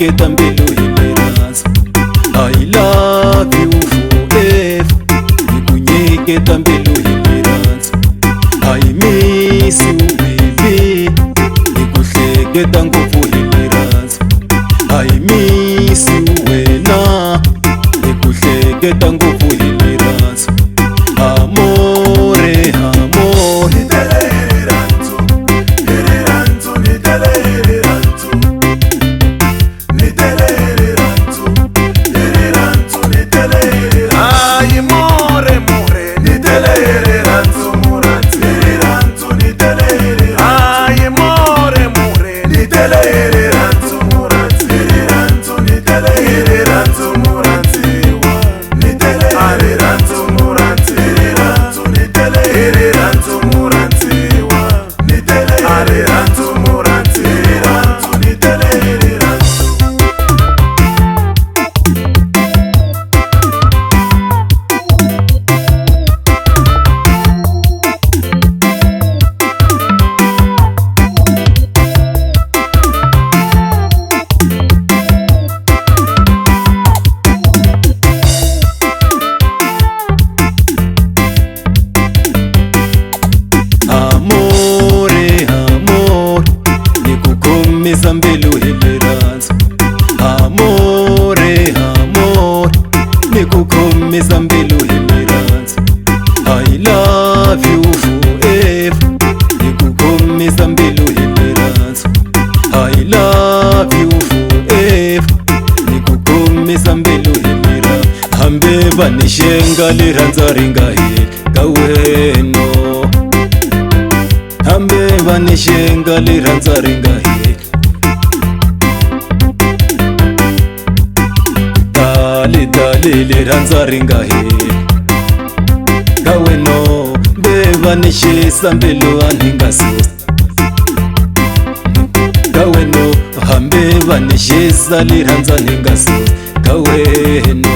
nyiketa mbilu hi rirhandzu. I love you forever, ni ku nyiketa mbilu hi rirhandzu. I miss you baby, ni ku hleketa ngopfu hi rirhandzu. I miss you wena, ni ku hleketa ngopfu hi rirhandzu. Amore, amore, Ni tele hi rirhandzu, hi rirhandzu, ni tele hi rirhandzu. Ni tele hi rirhandzu, hi rirhandzu, ni tele hi rirhandzu. Hayi more more, ni tele hi rirhandzu, murhandzi. Hi rirhandzu, ni tele hi rirhandzu. Hayi more more, ni tele hi rirhandzu, murhandzi. Hi rirhandzu, ni tele hi rirhandzu, murhandziwa. Ni tele hi rirhandzu, murhandzi. Hi rirhandzu, ni tele hi rirhandzu, murhandziwa. Ni tele hi rirhandzu, murhandzi. Hi rirhandzu, ni tele hi rirhandzu. Amore, amore, ni ku khomisa mbilu hi rirhandzu. Amore, amore, ni ku khomisa mbilu hi rirhandzu. I love you forever, ni ku khomisa mbilu hi rirhandzu. I love you forever, ni ku khomisa mbilu hi rirhandzu. Hambi va ni xenga rirhandzu ri nga heli ka wena. Hambi va ni xenga rirhandzu ri nga heli. Dali dali rirhandzu ri nga heli ka wena. Be va ni xisa mbilu a ni nga susi ka wena. Hambi va ni xisa rirhandzu ni nga susi ka wena.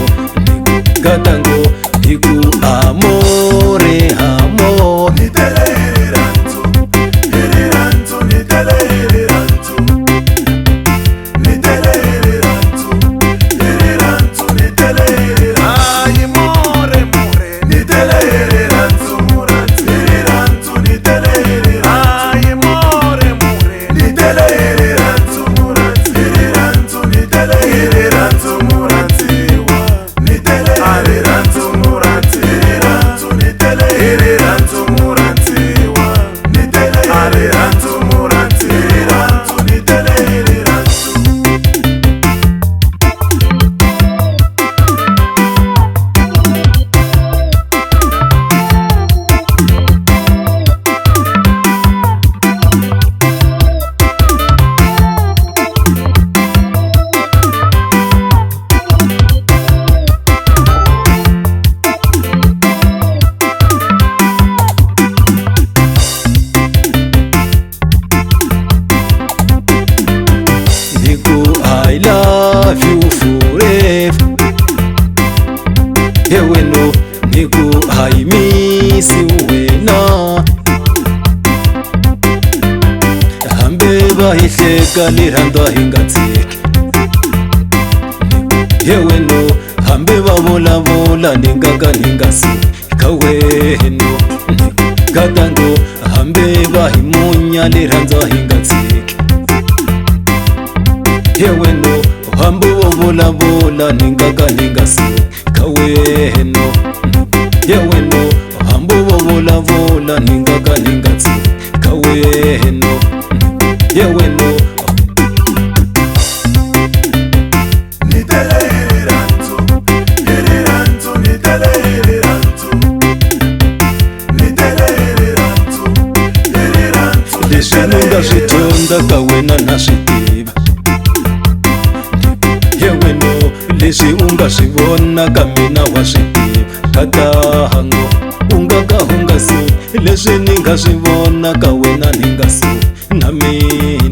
Katango hi ku amore, amore, Ni tele hi rirhandzu, hi rirhandzu, ni tele hi rirhandzu. Ni tele hi rirhandzu, hi rirhandzu, ni tele hi rirhandzu. Hayi more more, ni tele hi rirhandzu, murhandzi. Hi rirhandzu, ni tele hi rirhandzu. Hayi more more, ni tele hi rirhandzu, murhandzi. Hi rirhandzu, ni tele hi rirhandzu, murhandziwa. Ni tele hi rirhandzu, murhandzi. Hi rirhandzu, ni tele hi rirhandzu, murhandziwa. Ni tele hi rirhandzu, murhandzi. Hi rirhandzu, ni tele hi rirhandzu. Ni ku I love you forever. He wena, ni ku I miss you wena. Hambi va hi hleka rirhandzu hi nga tshiki. He wena, hambi va vulavula ni nga ka ni nga suki ka wena. Katango hambi va hi munya rirhandzu hi nga tshiki. He wena, hambi wo vulavula ni nga ka ni nga suki ka wena. He wena, hambi wo vulavula ni nga ka ni nga tshiki ka wena. He wena. Ni tele hi rirhandzu, hi rirhandzu, ni tele hi rirhandzu. Ni tele hi rirhandzu, hi rirhandzu, ni Leswi tele ni nga hi swi rirhandzu. dyondza ka wena na swi tiva. He wena, leswi u nga swi vona ka mina wa swi tiva. Katango u nga ka u nga suki, leswi ni nga swi vona ka wena ni nga suki na mina.